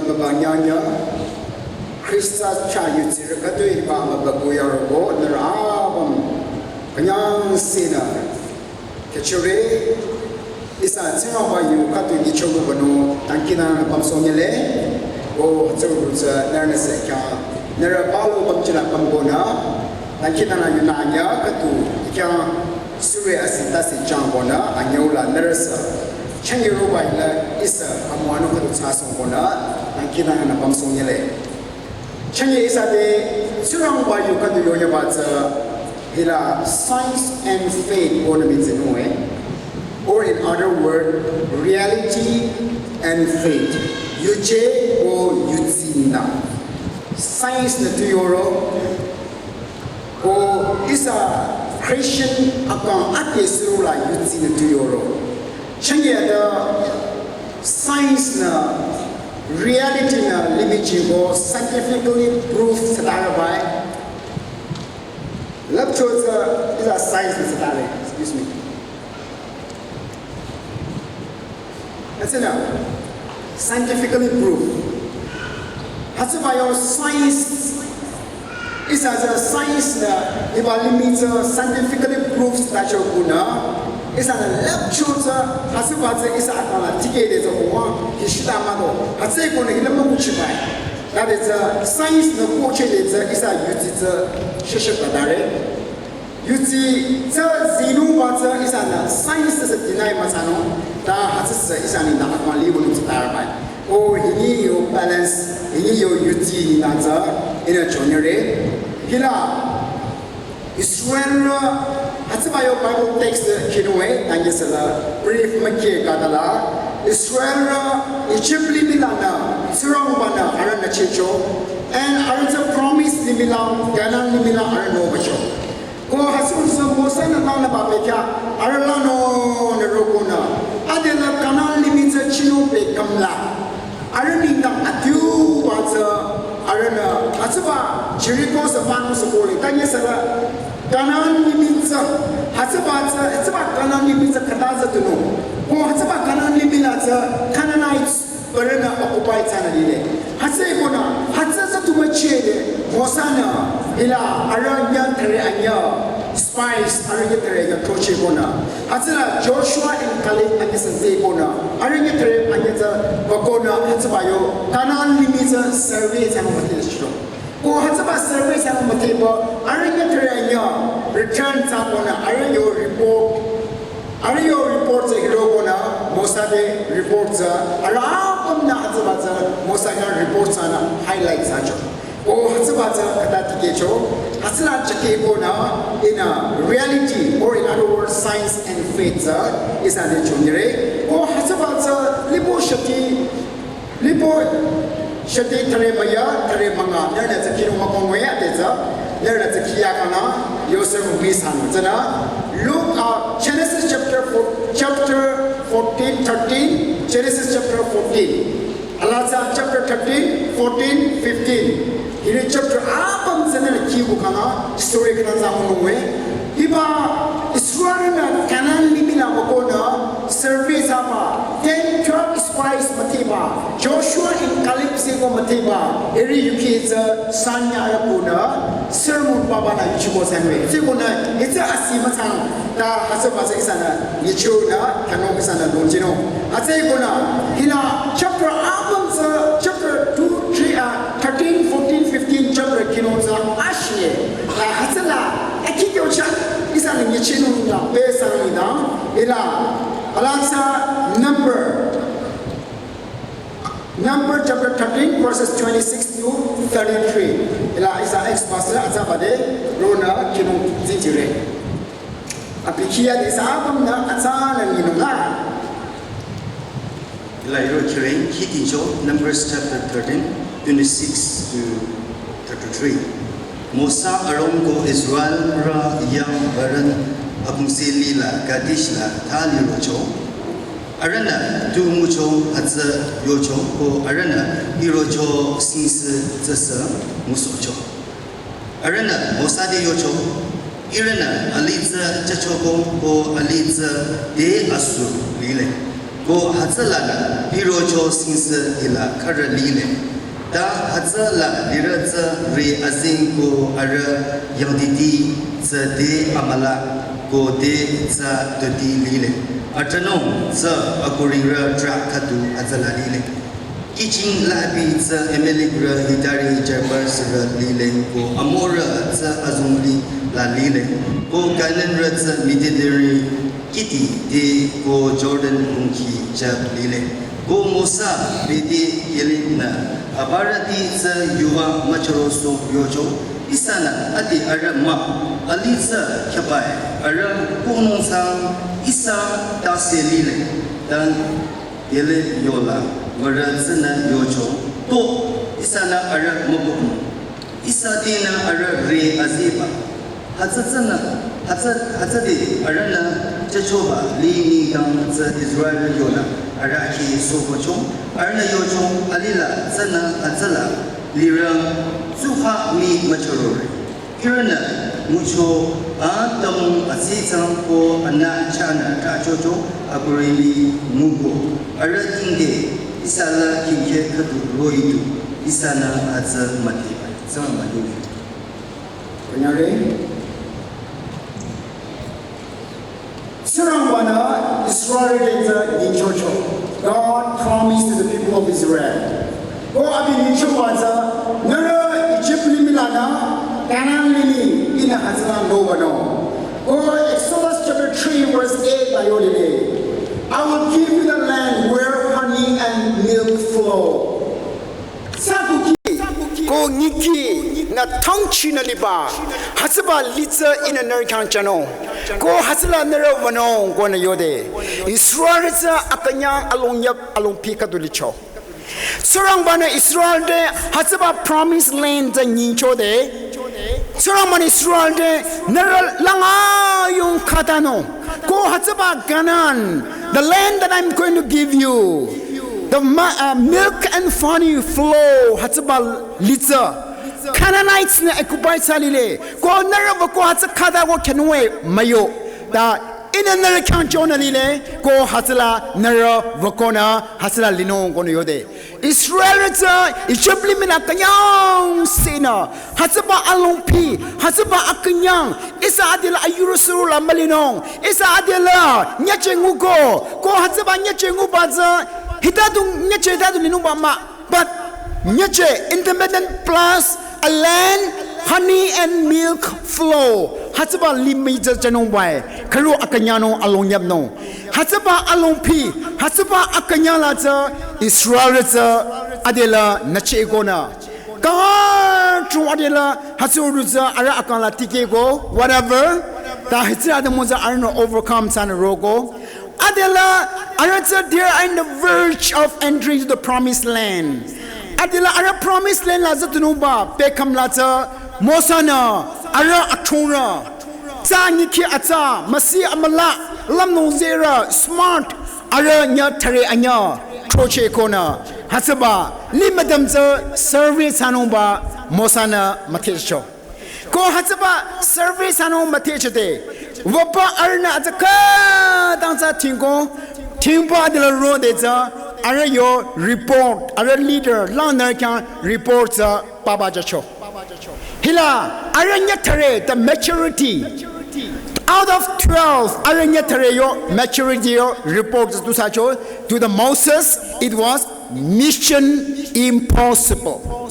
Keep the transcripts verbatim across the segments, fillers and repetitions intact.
Baba nyanya, Khrista chah yutsirü khütoi hiba mübükuh yarobo nührü apüm künyangsehnü kechore. Ihsa Tsingrangba yu khütoi nyichonung banung dangkhidangnang pümsohnyele. O hütsürü tsü nührünü sü khyang nührü palu pümchila pümkonü dangkhidangnang yunü anyüh khüdu khyang sürü asi tase changkonü anyüula nührü sü chünye roba hila ihsa amüwanung khüdu thsasohkonü dangkhidangnang pümsohnyele. Chünye ihsa te Tsingrangba yu khüdu yonyüba tsü hila science and faith konü mii tsünung e. Or in other word, reality and faith. Yuje ko yutsi nü. Science nü tu yoro. Ko ihsa Christian akang ade sürü la yutsi nü tu yoro. Chünye de science nü reality nü limih chiko scientifically proof thsatare bai. Lab cho tsü ihsa science nü thsatare, excuse me. Hütsünü scientifically proof. Hütsüba yo science, ihsa tsü science nü hiba limih tsü scientifically proof thsacho konü. Ihsanü lab cho tsü hütsüba tsü ihsa akang la tikehde tsü kowa hishita mado. Hütsü konü hila münguchibai. Tade tsü science nü kohchehde tsü ihsa yutsi tsü shishita dare. Yutsi tsü zinungba tsü ihsanü science tsü deny müthsanung, ta hütsü tsü ihsanü nü akang liwünung thsatare bai. O hini yo balance, hini yo yutsi nü tsü ihnü chonyüre. Hila Israelrü hütsüba yo Bible text khinung e, nanyesela brief mükhe khütala. Israelrü Egypt limih lanü Tsingrangbanü arühnü chehcho. And arüh tsü promise limih la, Canaan limih la arüh nübacho. Ko hütsü tsü Mosa-nü langnüba bekhyah arüh lanung nü rokonü. Adela Canaan limih tsü chinung pü kamla. Arüh nengdang adiuba tsü arühnü hütsüba Jericho sü fanung sü kole. Tanyesela Canaan limih tsü hütsüba tsü, hütsüba Canaan limih tsü khüta tsü tunung. Ko hütsüba Canaan limih la tsü Canaanites arühnü occupy thsanü lile. Hütsü konü, hütsü tsü tu müchehde, Mosa-nü hila arüh nyüh thüre anyüh, spies arüh nyüh thüre anyüh throcheh konü. Hütsüla Joshua and Caleb anyüh sü tsü konü. Arüh nyüh thüre anyüh tsü ba konü hütsüba yo Canaan limih tsü survey thsanung müdhe shiro. Ko hütsüba survey thsanung müdheba arüh nyüh thüre anyüh return thsa konü arüh yo report. Arüh yo report tsü hiro konü Mosa te report tsü arüh apümnü hütsüba tsü Mosa khyang report thsanü highlight thsacho. Ko hütsüba tsü khüta tikehcho, hütsüla chakeh konü in a reality, or in other words, science and faith tsü ihsa te chonyüre. Ko hütsüba tsü lipo shati, lipo shati thüre müyü, thüre münga, nührünü tsü khinung mükoh müyü te tsü, nührünü tsü khiya kanü, yose mümi san tsünü. Luke, uh, Genesis chapter four, chapter fourteen, thirteen, Genesis chapter fourteen. Alaa tsü chapter thirteen, fourteen, fifteen. Hiri chapter apüm tsünü khibu kanü story khüta tsü ngunung e. Hiba Israelnü Canaan limih la mükonü survey thsaba, ten, twelve spies müdheba, Joshua and Caleb seko müdheba, hiri yukhi tsü sanyarü konü sermon papa nü yuchiko thsanung e. Tsü konü hütsü asi müthsanung. Ta hütsüba tsü ihsanü nyichonü, khyang ihsanü longjinung. Hütsü konü hila chapter apüm tsü, chapter two, three, uh, thirteen, fourteen, fifteen chapter khinung tsü ashie. Ta hütsüla akikyo cha ihsanü nyichinung la pü thsanung nengdang hila alaa tsü Number Number chapter thirteen, verses twenty-six to thirty-three. Hila ihsa ex-pastor atsaba te ronü khinung zinjire. Abi khiya te ihsa apümnü atsanü nyinung la. Hila hiro chire, khitingcho, Numbers chapter thirteen, twenty-six to thirty-three. Mosa, Aaron ko Israelrü yang Paran apungse lih la Kadesh la thali rocho. Arühnü tu ngucho hütsü yocho ko arühnü irocho singsü tsüsü ngusohcho. Arühnü Mosa te yocho, ihrünü alih tsü jüchoko ko alih tsü te asu lile. Ko hütsülanü hirocho singsü hila khürü lile. Ta hütsüla lirü tsü re azing ko arüh yangditi tsü te amüla ko te tsü tuti lile. Atranung tsü akurirü trah khüdu hütsüla lile. Kihching la abi tsü Amalekhrü hitari jaiba sürü lile ko Amorrü tsü azungli la lile. Ko Kanaanrü tsü Mediterranean kihdi te ko Jordan lungki jüp lile. Ko Mosa bete Kalebnü abarüti tsü yuva müchürosoh yocho. Ihsanü ade arüh mah ali tsü khyübai arüh kunung sang ihsa tase lile. Tan Kaleb yola würü tsünü yocho. To ihsanü arüh mübükunung. Ihsa tenü arüh re aziba. Hütsü tsünü, hütsü, hütsüde arühnü jüchoba li nengdang tsü Israel yola arüh akhi sohkocho. Arühnü yocho alila tsünü hütsüla lirü tsuha mii müchürore. Ihrünü ngucho atümung asitsang ko anü chahnü trahchocho akurili nguko. Arüh tingde ihsa la khingkhe khüdu roh-i du ihsanü hütsü müdheba. Tsü müdheba. Kunyare. Tsingrangbanü Israel te tsü nyengchocho. God promised to the people of Israel. Ko abi nyengchoba tsü, nührü Egypt limih lanü Canaan limih ihnü hütsüla nübanung. Ko Exodus chapter three verse eight la yo lile. I will give you the land where honey and milk flow. Sa kuki, ko nyiki, nü thangchinü liba, hütsüba litsü ihnü nührü khyang jünung. Ko hütsüla nührü wünung konü yode. Israel tsü akünyang alongyap alongpi khüdu licho. Tsingrangbanü Israel te hütsüba promised land tsü nyengchode. Tsingrangbanü Israel te nührü langa yung khatanung. Ko hütsüba Canaan, the land that I'm going to give you. The ma-, uh, milk and honey flow, hütsüba litsü. Canaanites nü occupy thsa lile. Ko nührü wüko hütsü khata ko khenwe müyo. Ta ihnü nührü khyang jünü lile. Ko hütsüla nührü wükonü hütsüla linung konü yode. Israel tsü Egypt limih nü künyang sinü. Hütsüba alongpi, hütsüba akünyang. Ihsa adela ayurü sürü la mülinung. Ihsa adela nyüche nguko. Ko hütsüba nyüche nguba tsü. Hitadu nyüche hitadu linungba mah. But nyüche, independent plus a land, honey and milk flow. Hütsüba limih tsü jünungbai. Khürü akünyangnung alongyapnung. Hütsüba alongpi, hütsüba akünyang la tsü Israel tsü adela nüche konü. Kang chung adela hütsürü tsü arüh akang la tikehko, whatever. Ta hütsü adela mütsü arühnü overcome thsanü roko. Adela arüh tsü, they are in the verge of entering to the promised land. Adela arüh promised land la tsü tunungba, pehkham la tsü Mosa-nü arüh athongrü. Tsü nyikhi atsa, müsi amüla, lümnung zerü, smart, arüh nyüh thüre anyüh, throcheh konü. Hütsüba, limih müdüm tsü survey thsanungba Mosa-nü müthehcho. Ko hütsüba survey thsanung müthehchode. Wüpü arühnü atsü khütang tsü thingko, thingba adela rode tsü, arüh yo report, arüh leader, langnürü khyang report tsü papa jücho. Hila, arüh nyüh thüre, the maturity. Out of twelve, arüh nyüh thüre yo maturity yo report tsü tusacho, to the Moses, it was mission impossible.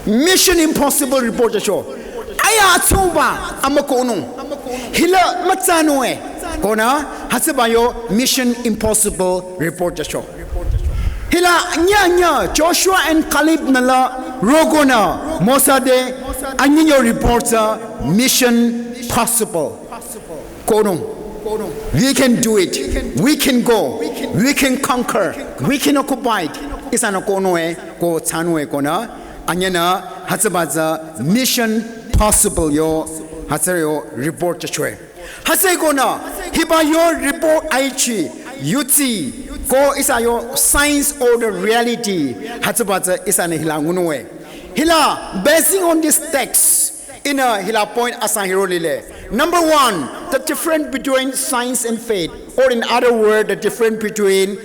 Mission impossible report jücho. Aya atsungba amükohnung. Hila mütsanung e. Konü hütsüba yo mission impossible report jücho. Hila nyüh nyüh Joshua and Caleb-nü la rokonü Mosa te anyinyo report tsü mission possible. Kohnung. We can do it. We can go. We can conquer. We can occupy it. Ihsanü kohnung e, ko thsanung e konü. Anyinü hütsüba tsü mission possible yo, hütsü yo report jücho e. Hütsü konü, hiba yo report aichi, yudsi, ko ihsa yo science or the reality, hütsüba tsü ihsanü hila ngunung e. Hila, basing on this text, ihnü hila point asang hiro lile. Number one, the difference between science and faith, or in other words, the difference between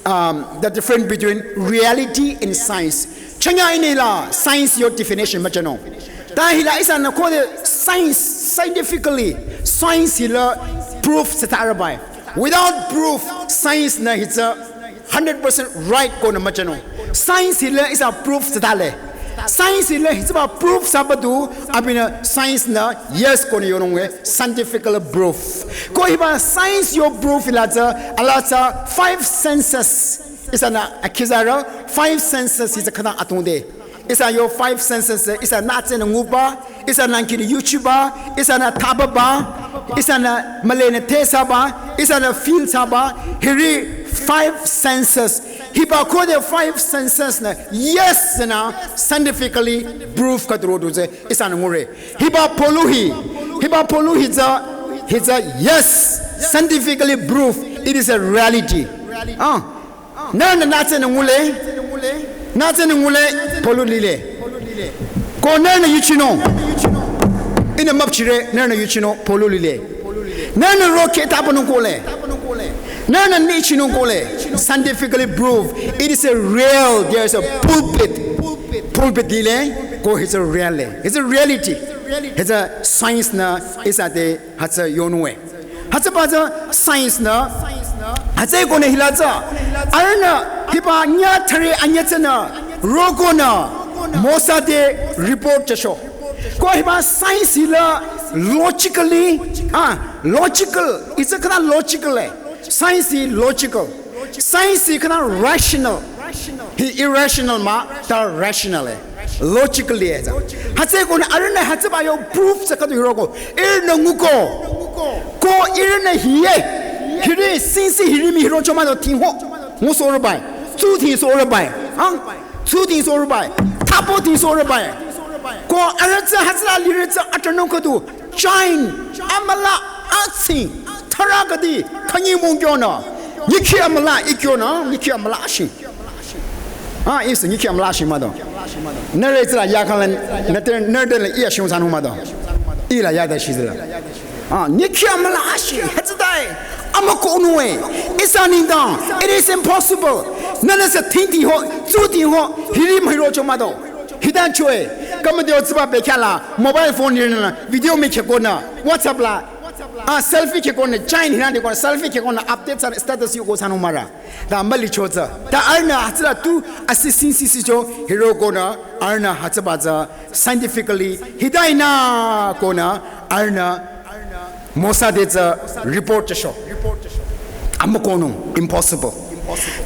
um, the difference between reality and science. Chanya inila science yo definition machano. Ta hila ihsanü khode science, scientifically, science hila proof sitarabai. Without proof, science nü hitsü hundred percent right konü machano. Science hila ihsa proof sitale. Science hila hitsüba proof sabadu abinü science nü yes konü yonungwe scientifical proof. Ko hiba science yo proof hila tsü ala tsü five senses. Ihsanü akhizarü five senses hitsü khana atungde. Ihsa yo five senses, ihsa natse nü nguba, ihsa nangkiri yuchiba, ihsa nü tababa, ihsa nü male nü tesaba, ihsa nü feel saba, hiri five senses. Hiba khode five senses nü yes nü scientifically proof kadro duze ihsa nü ngure. Hiba polu hi, hiba polu hitsü, hitsü yes, scientifically proof, it is a reality. Ah. Nührünü natse nü ngule, natse nü ngule polu lile. Ko nührünü yuchino. Inü mapchire nührünü yuchino polu lile. Nührünü roke tapanung kole. Nührünü nichino kole. Scientifically proof. It is a real, there is a pulpit. Pulpit lile. Ko it's a real. It's a reality. It's a science nü ihsa te hitsü yonwe. Hitsüba tsü science nü, hitsü konü hila tsü, arühnü hiba nyü thüre anyü tsünü, rokonü, Mosa te report chasho. Ko hiba science hila logically, ah, logical, it's a kind of logical eh. Science is logical. Science is kind of rational. Hi irrational mah, ta rational eh. Logically eh. Hitsü konü arühnü hitsüba yo proof tsü khatu hiroko. Ihrünü nguko. Ko ihrünü hiye. Hiri science hiri mi hirocho mado tingho. Ngusorebai. Tsutingsorebai. Ang. Tsutingsorebai. Tapotingsorebai. Ko arüh tsü hitsüla lirü tsü atranung khatu. Chain. Amüla atsi. Thara kadi. Khanyi mung kyonü. Nyikhi amüla ikyonü. Nyikhi amüla ashi. Ah, ihsa nyikhi amüla ashi mado. Nührü tsüla yakhalan, nüte, nüte la iya shung sanung mado. Ila yada shizila. Ah, nyikhi amüla ashi, hitsütai. Amükohnung eh. Ihsa nengdang, it is impossible. Nühnü sü tingtingho, tsutingho, hiri mi hirocho mado. Hidan choe. Kamadio tsüba bekhala, mobile phone nirnü, video mi khekonü, WhatsApp la. Ah, selfie khekonü, chain hiran dekonü, selfie khekonü, update san, status yuko sanung mara. Ta mülicho tsü. Ta arühnü hitsüla tu asi science sicho hirokonü arühnü hitsüba tsü scientifically hidainü konü arühnü Mosa te tsü report chasho. Amükohnung, impossible.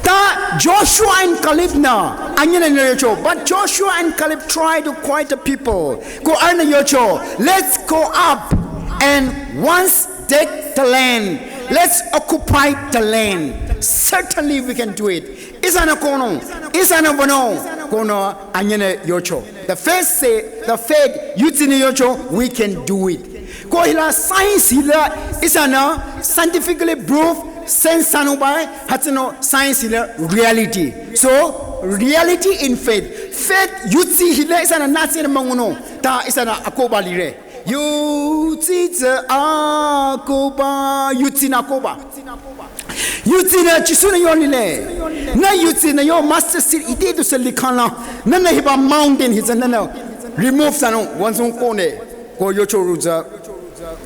Ta Joshua and Caleb nü anyünü yocho, but Joshua and Caleb tried to quiet the people. Ko arühnü yocho, let's go up and once take the land. Let's occupy the land. Certainly we can do it. Ihsanü kohnung, ihsanü wünung, konü anyünü yocho. The faith say, the faith, yutsinü yocho, we can do it. Ko hila science hila, ihsanü scientifically proof, sense sanungbai, hütsünü science hila reality. So, reality in faith. Faith yutsi hila ihsanü natsinü müngunung, ta ihsanü akohba lire. Yutsi tsü akohba, yutsinü akohba. Yutsinü Jisu-nü yo lile. Nü yutsinü yo mustard seed ite du sü likhanü. Nühnü hiba mountain hi tsü nühnü remove sanung wünzung kohnung. Ko yocho ru tsü.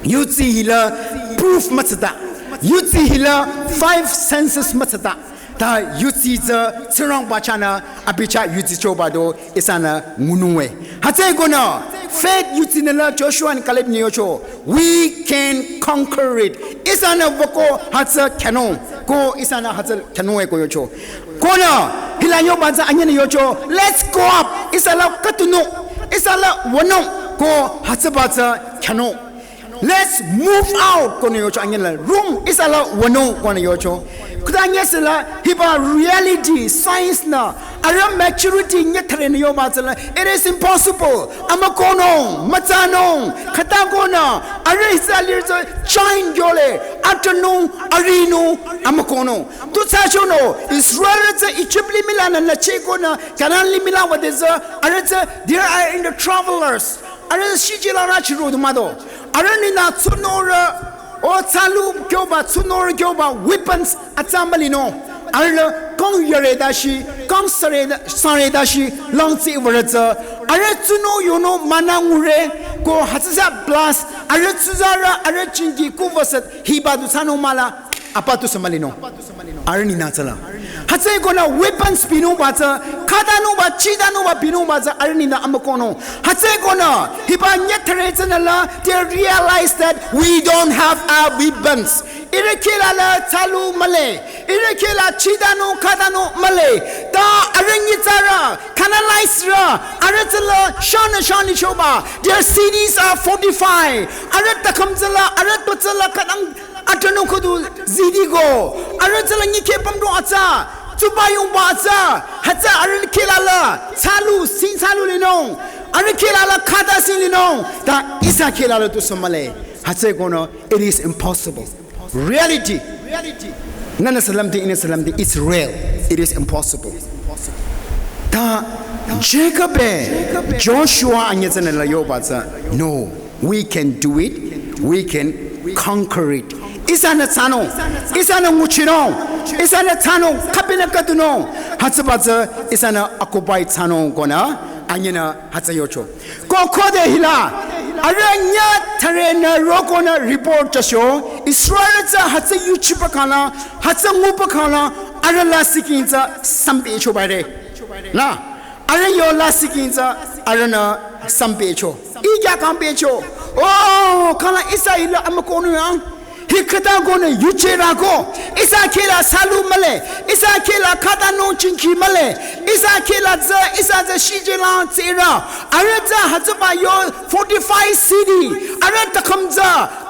Yutsi hila proof mütsüta. Yutsi hila five senses mütsüta. Ta yutsi tsü Tsingrangba chahnü abi chah yutsi choba do ihsanü ngunung eh. Hütsükonü faith yutsinü la Joshua and Caleb nü yocho. We can conquer it. Ihsanü wüko hütsü khyünung. Ko ihsanü hütsü khyünung eh ko yocho. Konü hila yoba tsü anyünü yocho. Let's go up. Ihsa la khütunung. Ihsa la wünung. Ko hütsüba tsü khyünung. Let's move out konü yocho anyünü la. Rum ihsa la wünung konü yocho. Khüta nyesila hiba reality science nü arüh maturity nyetharenü yoba tsüla. It is impossible. Amükohnung, mütsanung, khüta konü arüh ihsa lirü tsü chain gyole, atranung, arinung, amükohnung. Tu thsachonü Israel tsü Egypt limih lanü nüchekonü Canaan limih la wüde tsü arüh tsü they are in the travelers. Arüh shijila rachiro du mado. Arüh ninü tsunorü, o tsalu kyoba, tsunorü kyoba, weapons atsa mülinung. Arüh la kang yare dashi, kang sare da, sare dashi, lang tsi vare tsü. Arüh tsuno yono mana ngure, ko hütsüsa plus, arüh tsuzarü, arüh chingi kuvaset, hiba du tsano mala, apa tu samalinung. Arüh nina tsüla. Hütsüeko nü weapons binungba tsü, khatanungba, chitanungba binungba tsü, arüh nina amükohnung. Hütsüeko nü, hiba nyethere tsünü la, they realize that we don't have our weapons. Ihrü khila la tsalu mühle. Ihrü khila chitanung khatanung mühle. Ta arüh nyitsarü, Canaanitesrü, arüh tsüla shana shani choba. Their cities are fortified. Arüh takham tsüla, arüh tu tsüla khatang atranung khüdu zidi ko. Arüh tsüla nyikhe pamdong atsa. Tsuba yongba atsa. Hütsü arüh khila la. Tsalu, sing tsalu linung. Arüh khila la khata sing linung. Ta ihsa khila la tu sü mühle. Hütsüeko nü, it is impossible. Reality. Nana salamti, ina salamti, it's real. It is impossible. Ta Jacob-e, Joshua anyitsü nü la yoba tsü, no, we can do it. We can conquer it. Ihsanü thsanung, ihsanü nguchinung, ihsanü thsanung, khapinü khüdunung. Hütsüba tsü, ihsanü occupy thsanung ko nü, anyinü hütsü yocho. Ko khode hila, arüh nyethere nü roko nü report thsacho, Israel tsü hütsü yuchiba khala, hütsü nguba khala, arüh lasih king tsü sampecho bare. Na, arüh yo lasih king tsü, arühnü sampecho. Ikya kangpecho. Oh, khala ihsa hila amükohnung yang. Hi khüta ko nü yuchirü ko. Ihsa khila tsalu mühle. Ihsa khila khatanung chingki mühle. Ihsa khila tsü, ihsa tsü shichilang tsirü. Arüh tsü hütsüba yo fortified city. Arüh takham tsü.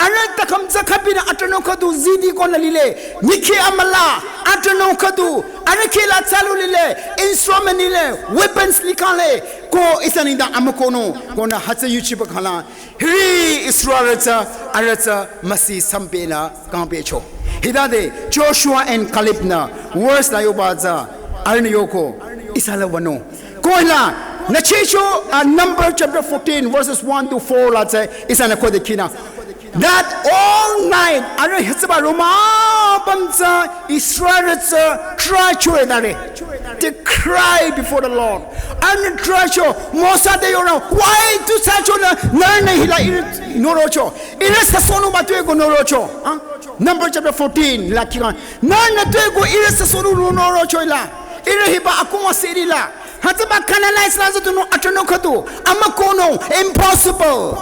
Arüh takham tsü khapinü atranung khüdu zidi ko nü lile. Nyikhe amüla. Atranung khüdu. Arüh khila tsalu lile. Instrument lile. Weapons likhale. Ko ihsa nengdang amükohnung. Ko nü hütsü yuchiba khala. Hiri Israel tsü, arüh tsü, müsi sampenü kangpecho. Hitade, Joshua and Caleb nü, verse la yoba tsü, arühnü yoko, ihsa la wünung. Ko hila, nü chicho, uh, Number chapter fourteen, verses one to four la tsü, ihsanü khode khinü. That all night, arüh hütsüba roma püm tsü, Israel tsü, cry cho edare. They cry before the Lord. Arühnü cry cho, Mosa te yonü, why tu thsacho nü, nührünü hila ihrü norocho. Ihrü süsohnungba tueko norocho. Huh? Number chapter fourteen, la khinü. Nührünü tueko ihrü süsohnung norocho ila. Ihrü hiba akuma siri la. Hütsüba Canaanite la tsü tunüo atranung khüdu. Amükohnung, impossible.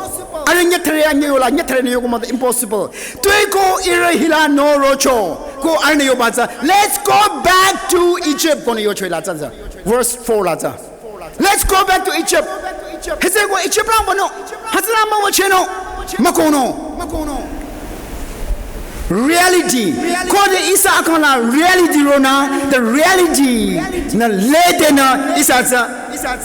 Arüh nyethere anyü yola, nyethere nü yoko mata impossible. Tueko ihrü hila norocho. Ko arühnü yoba tsü, let's go back to Egypt. Ko nü yocho ila tsü tsü. Verse four la tsü. Let's go back to Egypt. Hütsüeko Egypt lang wünung. Hütsüla müwüchehnung. Mükohnung. Reality. Khode ihsa akang la reality ronü, the reality nü ledenü ihsa tsü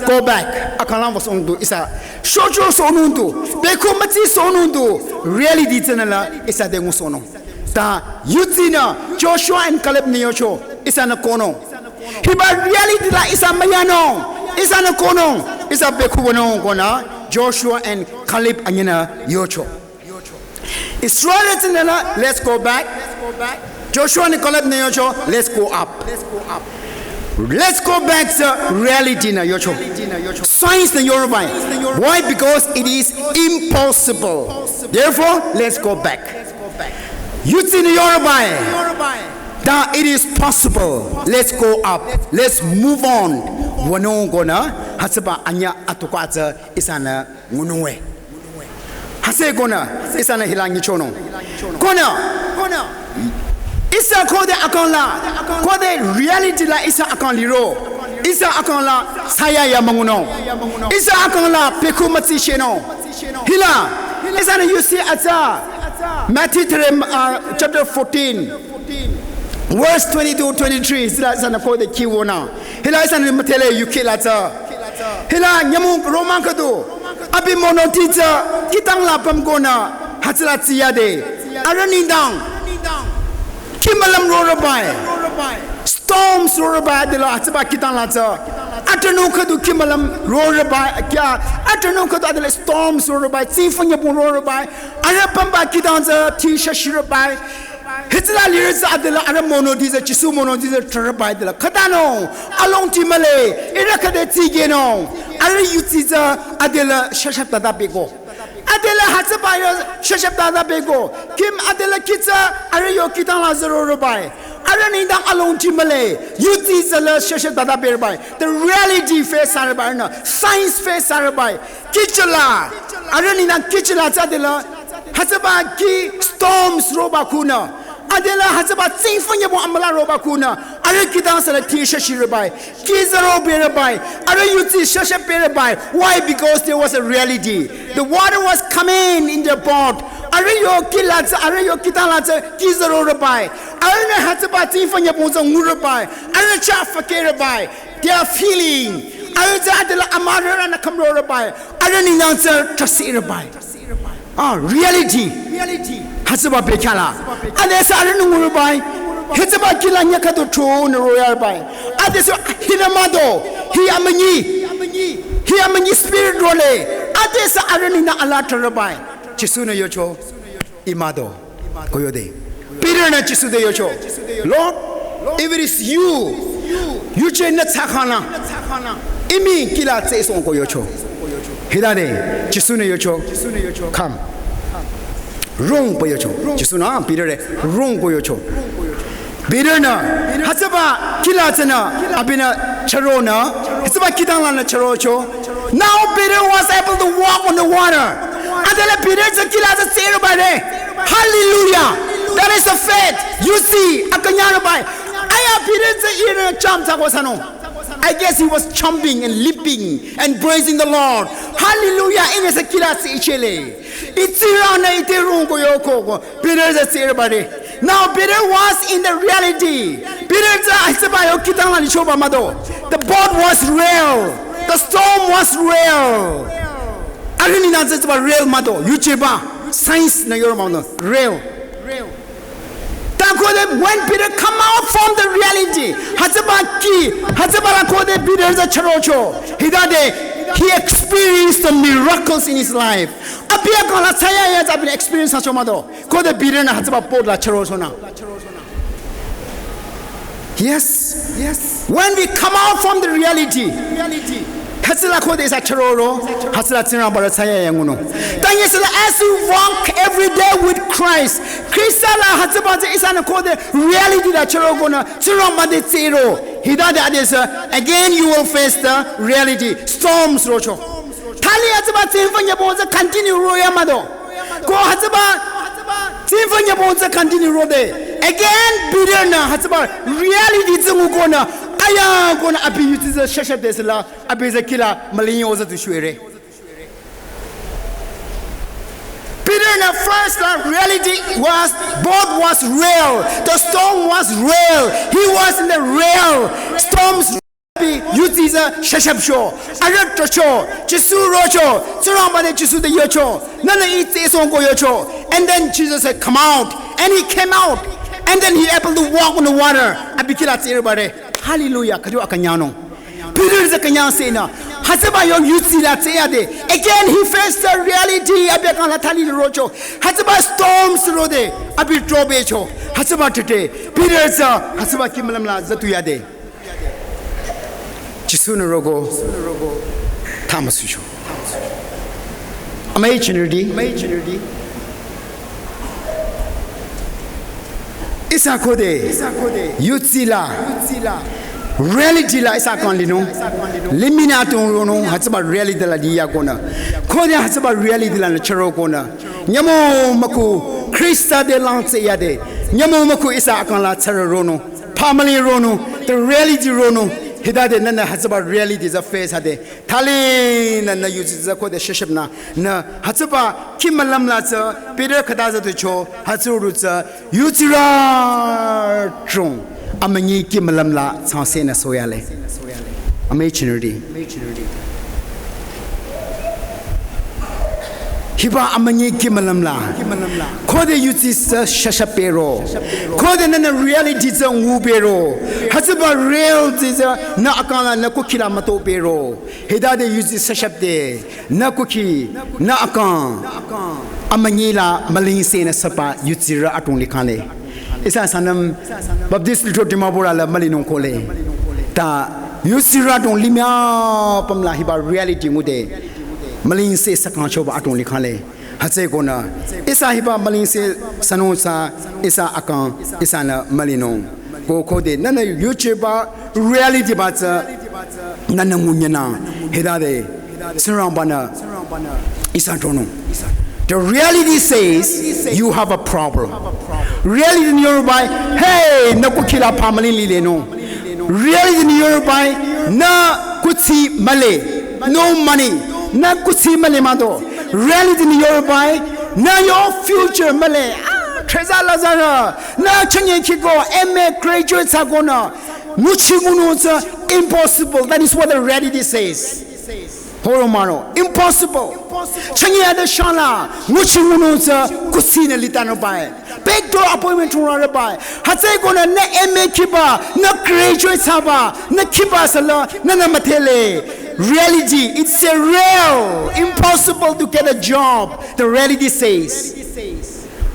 go back. Akang la wüsohnung tu ihsa. Shocho sohnung tu. Bekhu mütsi sohnung tu. Reality tsünü la ihsa te ngusohnung. Ta yudsinü Joshua and Caleb nü yocho. Ihsanü kohnung. Hiba reality la ihsa müyanung. Ihsanü kohnung. Ihsa bekhu wünung ko nü Joshua and Caleb anyinü yocho. Israel tsünü la, let's go back. Joshua and Caleb nü yocho, let's go up. Let's go back to reality nü yocho. Science nü yorubai. Why? Because it is impossible. Therefore, let's go back. Yudsinü yorubai. That it is possible. Let's go up. Let's move on. Wünung ko nü, hütsüba anyü atuka tsü ihsanü ngunung we. Hütsüeko nü, ihsanü hila nyichonung. Ko nü, ihsa khode akang la, khode reality la ihsa akang liro. Ihsa akang la thsayahiya müngunung. Ihsa akang la bekhu mütsi shehnung. Hila, ihsanü yusi atsa. Matthew three, uh, chapter fourteen. Verse twenty-two, twenty-three, hila ihsanü khode khiwünü. Hila ihsanü müdhele yukhila tsü. Hila nyümong romang khüdu. Abi mono ti tsü, kihtang la püm ko nü, hütsüla tsiyade. Arüh nengdang. Khimülüm rorübai. Storms rorübai, adela hütsüba kihtang la tsü. Atranung khüdu khimülüm rorübai, kya. Atranung khüdu adela storms rorübai, tsifü nyübong rorübai. Arüh pümba kihtang tsü, ti shashirübai. Hütsüla lirü tsü adela arüh monoti tsü, Jisu monoti tsü trarübai adela. Khütanung, alongti mühle, ihrü khüde tsikehnung. Arüh yutsi tsü adela shashap tata beko. Adela hütsüba yo shashap tata beko. Kim adela kih tsü arüh yo kihtang la zerorübai. Arüh nengdang alongti mühle, yutsi tsü la shashap tata berübai. The reality face thsarübai nü, science face thsarübai. Kihchila, arüh nengdang kihchila tsü adela, hütsüba kih storms roba khunü. Adela hütsüba tsingfü nyübong amüla roba khunü. Arüh kihtang sü la ti shashirübai. Kih zero berübai. Arüh yutsi shashap berübai. Why? Because there was a reality. The water was coming in their boat. Arüh yo kih la tsü, arüh yo kihtang la tsü, kih zerorübai. Arühnü hütsüba tsingfü nyübong tsü ngurübai. Arüh chah fükirübai. They are feeling. Arüh tsü adela amürarünü khümrorübai. Arüh nengdang tsü trahsirübai. Ah, reality. Hütsüba bekhyah la. Adesü arühnü ngurübai. Hütsüba kih la nyüh khüdu thronü royarübai. Adesü hinü mado. Hi amünyi. Hi amünyi spirit role. Adesü arüh nengdang ala trarübai. Jisu-nü yocho. Ih mado. Ko yode. Peter-nü Jisu te yocho. Lord, if it is you, yuje nü thsakhang nü, imi kih la tsehsohng ko yocho. Hitade, Jisu-nü yocho. Come. Rung pü yocho. Jisu-nü, ah, Peter te, rung ko yocho. Peter-nü, hütsüba kih la tsünü, abinü chüronü, hütsüba kihtang lanü chürocho. Now Peter was able to walk on the water. Adela Peter tsü kih la tsü tsehrübai re. Hallelujah. That is the faith. You see, akünyangrübai. Aya Peter tsü ihrünü cham thsako thsanung. I guess he was jumping and leaping and praising the Lord. Hallelujah. Ihnü sü kih la tsehchele. Ih Tsingrang-nü ite rung ko yoko ko. Peter tsü tsehrübai re. Now Peter was in the reality. Peter tsü hütsüba yo kihtang la lichoba mado. The boat was real. The storm was real. Arüh nengdang tsü hütsüba real mado. Yujeba. Science-nü yoro mado. Real. Ta khode when Peter come out from the reality, hütsüba kih, hütsüba la khode Peter tsü chürocho. Hitade, he experienced the miracles in his life. Abi akang la thsayahiya tsü abinü experience thsacho mado. Khode Peter-nü hütsüba boat la chürochonü. Yes. Yes. When we come out from the reality, hütsüla khode ihsa chüroro, hütsüla Tsingrangba rü thsayahiya ngunung. Tanyesüla as you walk every day with Christ, Khrista la hütsüba tsü ihsanü khode reality la chürokonü, Tsingrangba te tsehro. Hitade adesü, again you will face the reality. Storms rocho. Thali hütsüba tsingfü nyübong tsü continue roya mado. Ko hütsüba tsingfü nyübong tsü continue rode. Again, Peter-nü hütsüba reality tsü ngukonü, aya konü abi yutsi tsü shashap desüla, abi tsü kih la mülinyo tsü tu shwere. Peter-nü first la reality was, boat was real, the storm was real, he was in the real storms. Abi yutsi tsü shashapcho, arüh trocho, Jisu rocho, Tsingrangba te Jisu te yocho, nünü ih tsehsohng ko yocho. And then Jesus said, "Come out." And he came out. And then he able to walk on the water. Abi kih la tsehrübai re. Hallelujah. Khüdu akünyangnung. Peter tsü künyangsehnü. Hütsüba yo yutsi la tseyade. Again, he faced the reality. Abi akang la thali rocho. Hütsüba storms rode. Abi trobecho. Hütsüba tete. Peter tsü hütsüba kih mülüm la zütuyade. Jisu-nü roko, thamasohcho. Amüi jünirüti, ihsa khode, yutsi la, reality la ihsa kang linung, limih nü adrong ronung, hütsüba reality la liyakonü. Khode hütsüba reality lanü chürokonü. Nyümong mükhu, Khrista te langtseyade. Nyümong mükhu ihsa akang la chüro ronung. Family ronung, the reality ronung, hitade nünü hütsüba reality tsü face thsade. Thali nünü yutsi tsü khode shashapnü, nü hütsüba kih mülüm la tsü, Peter khüta zütucho, hütsürü tsü, yutsirü drong, amünyi kih mülüm la thsangsehnü sohyale. Amüi jünirüti. Hiba amünyi kih mülüm la. Khode yutsi tsü shashap bero. Khode nünü reality tsü ngu bero. Hütsüba reality tsü nü akang la nü kukhi la müto bero. Hitade yutsi shashapde. Nü kukhi, nü akang. amünyi la mülingsenü süba yutsirü adrong likhang le. Ihsa Sangtam Baptist Lithro Dimapur la mülinung kohle. Ta yutsirü adrong limih apüm la hiba reality ngude mülingse sükangchoba adrong likhang le. Hütsükonü ihsa hiba mülingse sünung sü ihsa akang ihsanü mülinung. Ko khode nünü yuchiba reality ba tsü nünü ngunyanü hitade Tsingrangba-nü ihsa tronung. The reality says you have a problem. Reality nü yoroba-i, hey, nü kukhila family lilenung. Reality nü yoroba-i, nü kuthsi mühle, no money, nü kuthsi mühle mah do. Reality nü yoroba-i, nü yo future mühle. Ah, treza lazarü, nü chünye kiko, M A graduate thsakonü, nguchi ngunung tsü impossible. That is what the reality says. Horo maro, impossible. Chünye ade shala, nguchi ngunung tsü kuthsinü litanü bai. Backdoor appointment thurarü bai. Hütsükonü nü M A khiba, nü graduate thsaba, nü khiba sala, nünü müdhele. Reality, it's a real, impossible to get a job. The reality says.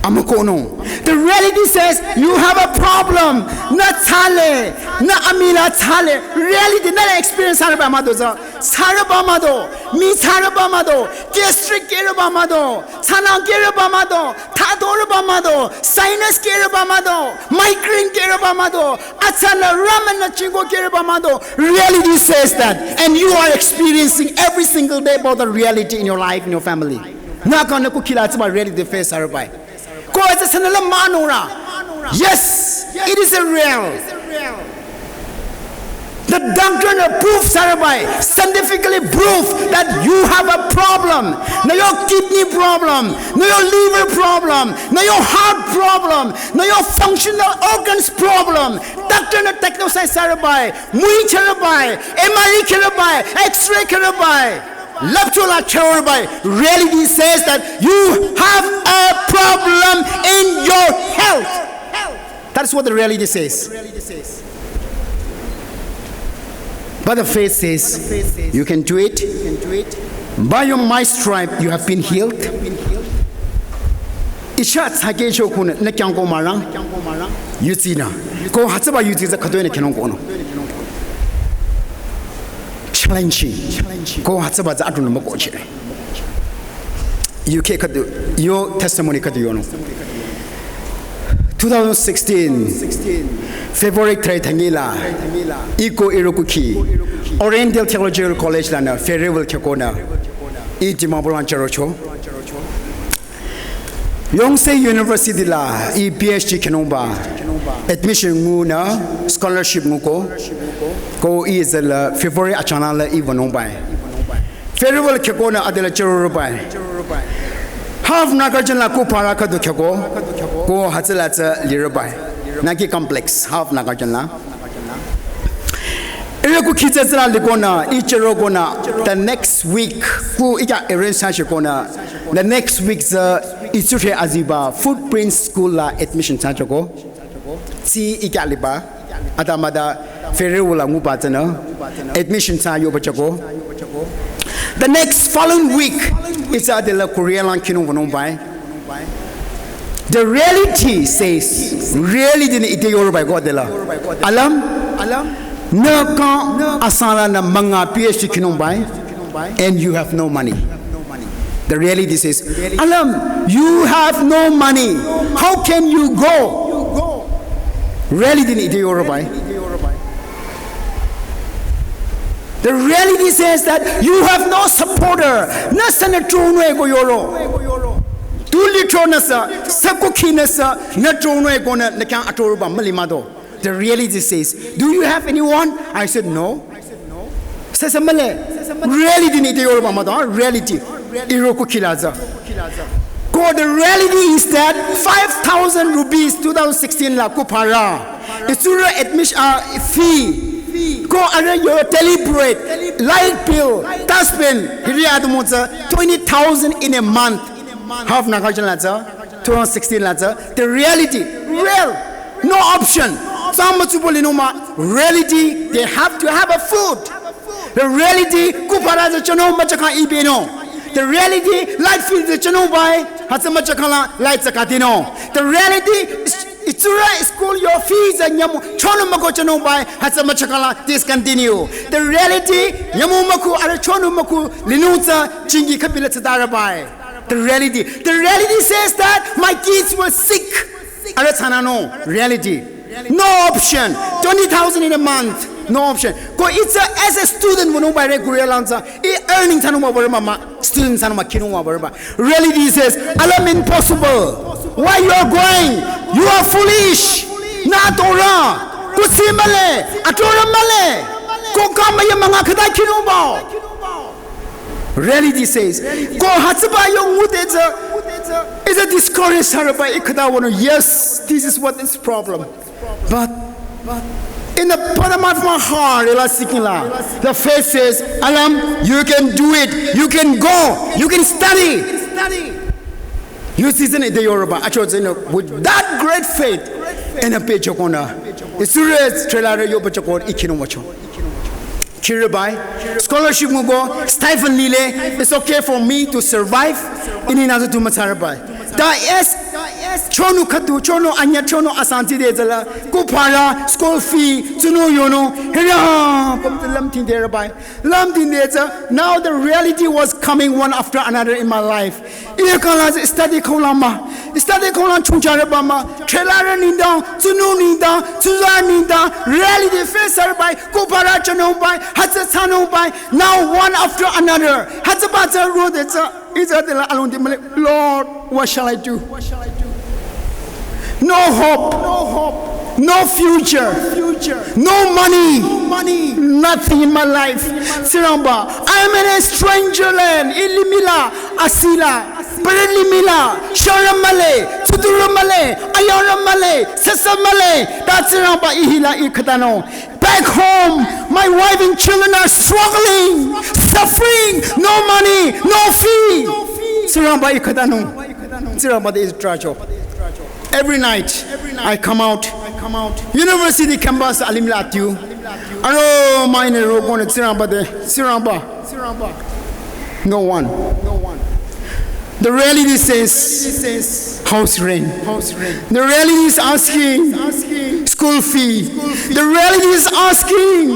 Amükohnung. The reality says you have a problem. Nü thsale, nü amila thsale. Reality, nü experience thsarüba mah do tsü. Thsarüba mah do, mii thsarüba mah do, gastric kerüba mah do, tsanang kerüba mah do, thadorüba mah do, sinus kerüba mah do, migraine kerüba mah do, athsala ramen nü chingo kerüba mah do. Reality says that, and you are experiencing every single day about the reality in your life, in your family. Nü kang nü kukhila tsüba reality face thsarüba-i. Ko etsü sünü la münung ra. Yes, it is a real. The doctor nü proof thsarüba-i, scientifically proof that you have a problem. Nü yo kidney problem, nü yo liver problem, nü yo heart problem, nü yo functional organs problem. Doctor nü diagnose thsarüba-i, müi thsarüba-i, M R I kerüba-i, X-ray kerüba-i. Lab cho la thsarüba-i, reality says that you have a problem in your health. That is what the reality says. But the faith says, you can do it. By your my stripe, you have been healed. Isha tsake cho kunü, nü khyang ko mürang. Yutsinü. Ko hütsüba yutsi tsü khütoinü khenung kohnung. Challenging. Ko hütsüba tsü adrongnü mükohchire. Yukheh khüdu, yo testimony khüdu yonung. Two thousand sixteen, February three thangila, ih ko ihrü kukhi, Oriental Theological College lanü, farewell khyükonü, ih Dimapur lang chürocho. Yonsei University la ih P H D khenungba admission ngunü scholarship nguko, ko ih zela February achangla ih wünungba-i. Farewell khyükonü adela chürorüba-i. Half Nagarjan la ku para khüdu khyüko, ko hütsüla tsü lirüba-i. Naki complex, Half Nagarjan la. Ihrü kukhi tsü tsüla likonü, ih chürokonü, the next week, ku ih khyang arrange thsachikonü, the next week tsü ih tsurü aziba Footprint School la admission thsachoko. Tsü ih khyang liba, atümüde farewell la nguba tsünü, admission thsa yoba choko. The next following week, ih tsü adela Korea lang khinung wünungba-i. The reality says, reality nü ite yorüba-i ko adela. Alam, alam, nü kang asanglanü münga P H D khinungba-i, and you have no money. The reality says, alam, you have no money. How can you go? Reality nü ite yorüba-i. The reality says that you have no supporter. Nü sü nü tronung-e ko yoro. Tu lithro nü sü, sü kukhi nü sü, nü tronung-e konü, nü khyang atorüba müli mah do. The reality says, do you have anyone? I said, no. Sü sü mühle. Reality nü ite yorüba mah do, ha? Reality. Ihrü kukhi la tsü. Ko the reality is that five thousand rupees two thousand sixteen la ku para. Ih tsurü admission, uh, fee. Ko arüh yo deliberate, light bill, dustbin, hiri atümung tsü twenty thousand in a month. Half Nagarjan la tsü, two thousand sixteen la tsü, the reality, real, no option. Tsü mütsubo linung mah, reality, they have to have a food. The reality, ku para tsü chonung müchakang ibenung. The reality, light bill tsü chonungba-i, Hütsü müchakhala lai tsü kadino. The reality is, it's right, school your fees and nyamu chonu müko chonu bai, hütsü müchakhala discontinue. The reality, nyamu müku, arüh chonu müku, linung tsü, chingi khapila tsü darabai. The reality. The reality says that my kids were sick. Arüh tsünü no reality. No option. Twenty thousand in a month. No option. Ko it's a, as a student, wünung bai re Korea lang tsü, i earning tsünung ma bürü mah, student tsünung ma kinung ma bürü mah. Reality says, alam impossible. Why you are going? You are foolish. Nü atora. Kuthsi mühle. Atora mühle. Ko kama ye manga khüta kinung bao. Reality says, ko hütsüba yo ngude tsü, is a discourage thsarüba i khüta wünung. Yes, this is what is problem. But in the bottom of my heart, ila sikila, the faith says, alam, you can do it. You can go. You can study. You see, isn't it, the Yoruba? Actually, you know, with that great faith, in a page of honor, it's serious trailer yo page of honor, ikinung wacho. Kiribai, scholarship ngugo, stipend lile, it's okay for me to survive. Ini nazo tu matsarabai. Da es, chonu khüdu, chonu anya, chonu asanti de zala, kupara, school fee, tsunu yono, hira, pam lamtin de rabai. Lamtin de za, now the reality was coming one after another in my life. Iya kala study khülang ma, study khülang chungcha rüba ma, trailer nengdang, tsunu nengdang, tsuza nengdang, reality face thsarübai, kupara chonung bai, hütsü tsünung bai, now one after another. Hütsüba tsü rode tsü, iza dela alung di mühle, Lord, what shall I do? No hope. No hope. No future. No money. Nothing in my life. Tsingrangba, I'm in a stranger land. Ilimih la, asila, perelimih la, shara mühle, tsudura mühle, ayara mühle, sasa mühle. Ta Tsingrangba ihila i khüta no. Back home, my wife and children are struggling, suffering, no money, no fee. Tsingrangba i khüta no. Tsingrangba de is tracho. Every night, I come out. University campus alimih la atiu. Aro mine roko ne Tsingrangba de, Tsingrangba. No one. The reality says house rent. The reality is asking school fee. The reality is asking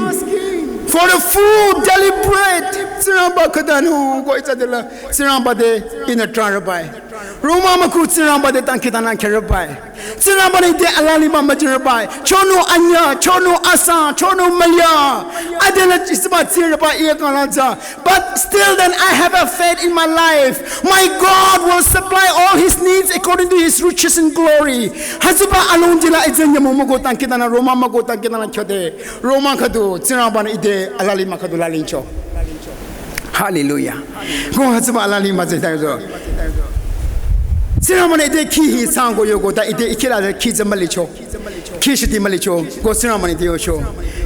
for the food, daily bread. Tsingrangba khüta no, ko itsa dela. Tsingrangba de ina trarabai. Roma müku Tsingrangba de tangkitana kerabai. Tsingrangba ni de alali ma majirabai. Chonu anya, chonu asa, chonu maya. Adela chisba tsirabai iya kalanza. But still then I have a faith in my life. My God will supply all his needs according to his riches in glory. Hütsüba alung dila itsa nyamu müko tangkitana Roma müko tangkitana kyode. Roma khüdu, Tsingrangba ni ide alali ma khüdu lalincho. Hallelujah. Ko hütsüba alali ma zeta yo. Tsingrangba ni ide ki hi sango yoko ta ide ikila de ki zama licho. Ki shiti ma licho. Ko Tsingrangba ni ide yocho.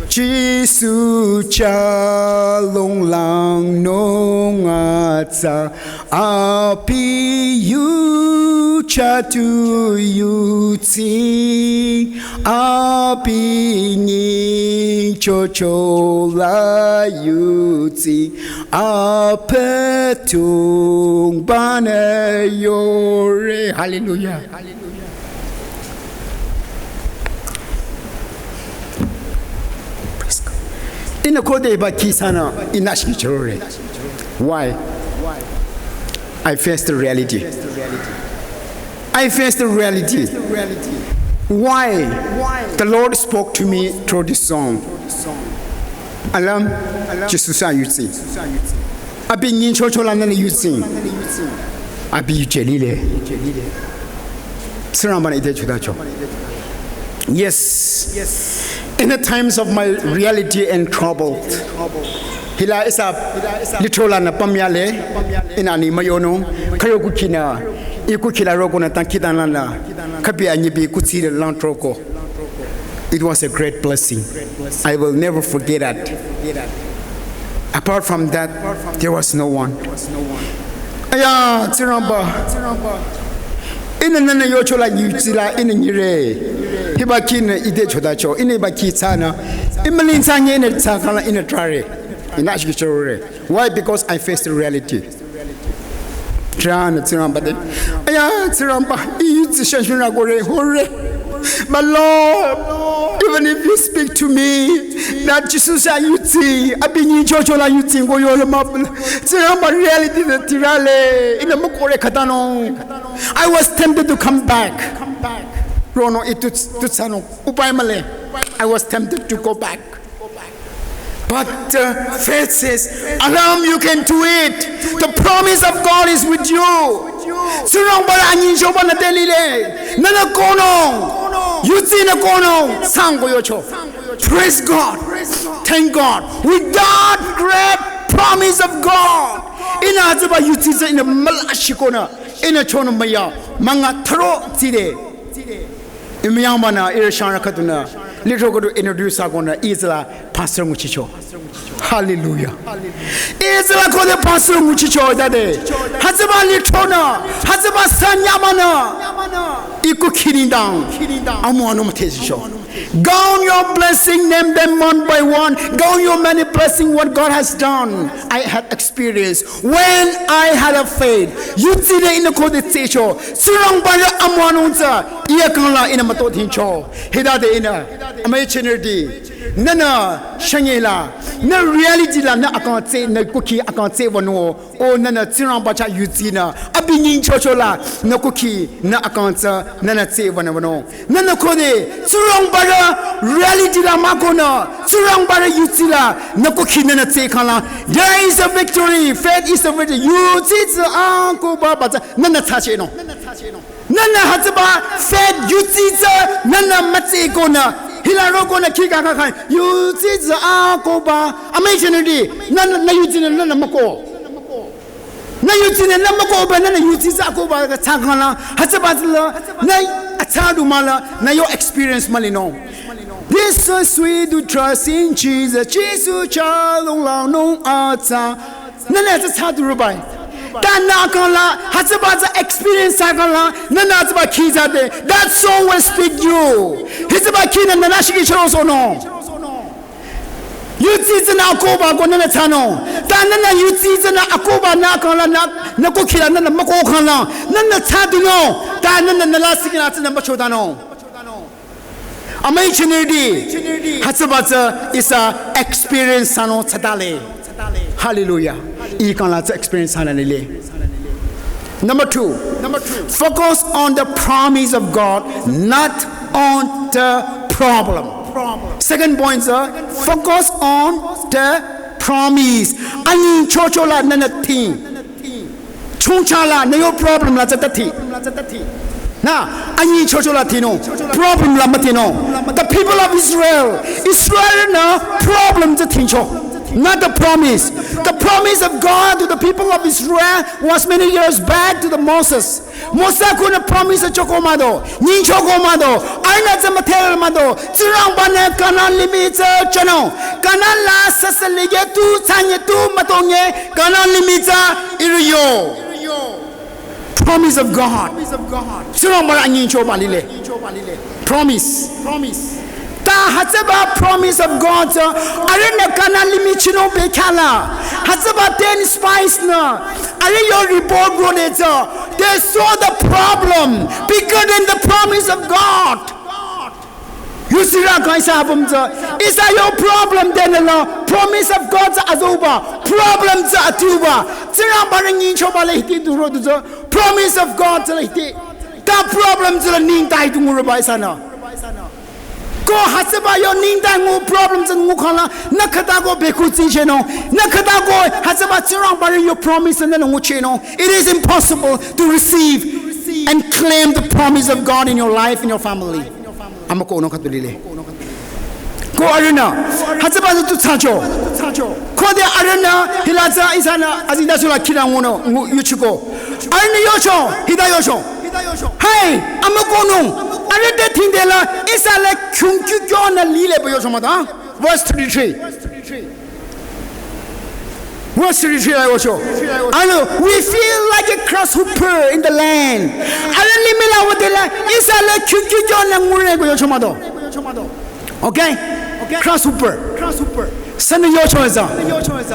Jisu cha longlang nung atsa abi yu cha tu yu tsi. Abi ni chocho la yuti apetung bane yore. Hallelujah. Ina kode ba kisana inashi chore. Why? I face the reality. I face the reality. Why? The Lord spoke to me through this song. Alam, Jisu sa yuti. Abi nyin chocho la nani yuti. Abi yuchelile. Tsingrangba ni ide chodacho. Yes. In the times of my reality and trouble. Hila isa litola na pamyale ina ni mayono. Kayo kukina. Iku kila roko na tangkitana la. Kapi anyibi kutsile lang troko. It was a great blessing. I will never forget that. Apart from that, there was no one. Aya, Tsingrangba. Ina nana yocho la yuti la ina nyire. Hiba kin ide chodacho. Ina ba ki tsana. Imalin tsanye ina tsakala ina trare. Ina shiki chore. Why? Because I faced the reality. Tran Tsingrangba de. Aya, Tsingrangba, I yutsi shashun ra gore, hore. But Lord, even if you speak to me, that Jesus ya yutsi, abi nyichocho la yutsi ngo yo ma. Tsingrangba reality de tirale, ina mo kore katano. I was tempted to come back. Rono itu tutsano, upai male. I was tempted to go back. But uh, faith says, Aram, you can do it. The promise of God is with you. Tsingrangba la anyichoba na delile. Nana kono. Yutsi na kono. Sango yocho. Praise God. Thank God. With that great promise of God. Ina hütsüba yutsi tsa ina mala shikona. Ina chono maya. Manga tharo tside. Imyangmana ira shara katuna. Litro kodu introduce akona izla pastor nguchicho. Hallelujah. Izla kode pastor nguchicho dade. Hütsüba litrona. Hütsüba sanyamana. Iku kini down. Amu anu matesicho. Count your blessing, name them one by one. Count your many blessing, what God has done. I have experienced. When I had a faith, yutsi de ina kode tsecho, Tsingrangba la amwanungtsa, iya kangla ina mato thincho. Hidade ina, amai chinirdi, nana shangela, na reality la na akang tse, na kuki akang tse wano, o nana Tsingrangba cha yutsi na, abi nyichocho la, na kuki, na akang tsa, nana tse wano wano. Nana kode, Tsingrangba la reality la makona, Tsingrangba la yutsi la, na kuki nana tse kala. There is a victory. Faith is a victory. Yutsi tsa anko ba ba tsa, nana tsa che no. Nana hütsüba faith yutsi tsa, nana matse kona. Hila ro kona kika kaka. Yutsi tsa anko ba. Amai chinirdi, nana, na yutsi na, nana mako. Na yutsi ne na mako ba na na yutsi tsa ko ba ka tsakala. Hütsüba tsala na atsa du mala na yo experience malino. This so sweet to trust in Jesus. Jesus cha long lao nong atsa. Na na tsa tsa du rubai. Ta na kala hütsüba tsa experience kala na na tsa ba ki tsa de. That song will speak you. Hütsüba ki na na na shiki chiro so no. Yutsi tsena akoba ko nana tsano. Ta nana yutsi tsena akoba na kala na, na kokila nana mako kala. Nana tsaduno. Ta nana nala sikina tsena machodano. Amai chinirdi. Hütsüba tsa isa experience sano tsatale. Hallelujah. I kala tsa experience sana nile. Number two, number two, focus on the promise of God, not on the problem. Second point, sir, focus on the promise. Anyichocho la nana thi. Chungcha la na yo problem la tsa thi. Na, anyichocho la thino. Problem la matino. The people of Israel, Israel na problem tsa thincho. Not the promise. The promise of God to the people of Israel was many years back to the Moses. Mosa kuna promise choko mado, nyin choko mado, arna tsa matel mado, Tsingrangba ne Kanan limih tsa chano, Kanan la sasa lege tu tsanye tu matonge, Kanan limih tsa iriyo. Promise of God. Tsingrangba la nyin choba lile. Promise. Ta hütsüba promise of God, uh, arühnü Kanan limih chino bekhala. Hütsüba ten spies nü. Arüh yo report rode tsü. They saw the problem bigger than the promise of God. Yusira kaisa apüm tsü. Isa yo problem denela. Promise of God tsü azoba. Problem tsü atuba. Tsingrangba la nyin choba le hiti duro du tsü. Promise of God tsü le hiti. Ta problem tsü la ningtai tu ngurüba isa nü. Ko hütsüba yo ningtai ngu problem tsü ngu khala, na khata ko beku tsi cheno, na khata ko hütsüba Tsingrangba yo promise na ngu cheno. It is impossible to receive and claim the promise of God in your life, in your family. Ama ko no katulile. Ko arühnü, hütsüba tu tsacho. Ko de arühnü, hilatsa isa nü, azinda sula kira nguno, ngu yuchiko. Arühnü yocho, hita yocho. Hey, ama konung. Arüh te thindela, isa le kyungkyu kyo na lile bo yocho mata. Verse thirty-three. Verse thirty-three la yocho. Ano, we feel like a grasshopper in the land. Arüh limih la wodela, isa le kyungkyu kyo na ngure bo yocho mato. Okay? Grasshopper. Sünü yocho eza.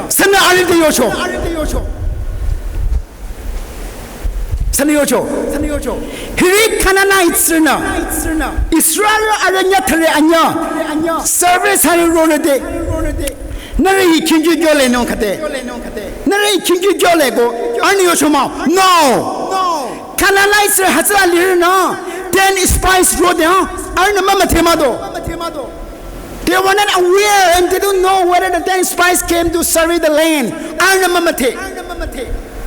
Sünü arüh te yocho. Sünü yocho. Hiri Canaanite sünü Israel arüh nyitsarü anyüh service hari rorüde, nührü hi khingkyu kyolenung khüde, nührü hi khingkyu kyole ko arühnü yocho mah-o. No. Canaanite sü hütsüla lirünü ten spies rode, arühnü mümüdhe mah-o. They were not aware and they don't know whether the ten spies came to survey the land. Arühnü mümüdhe.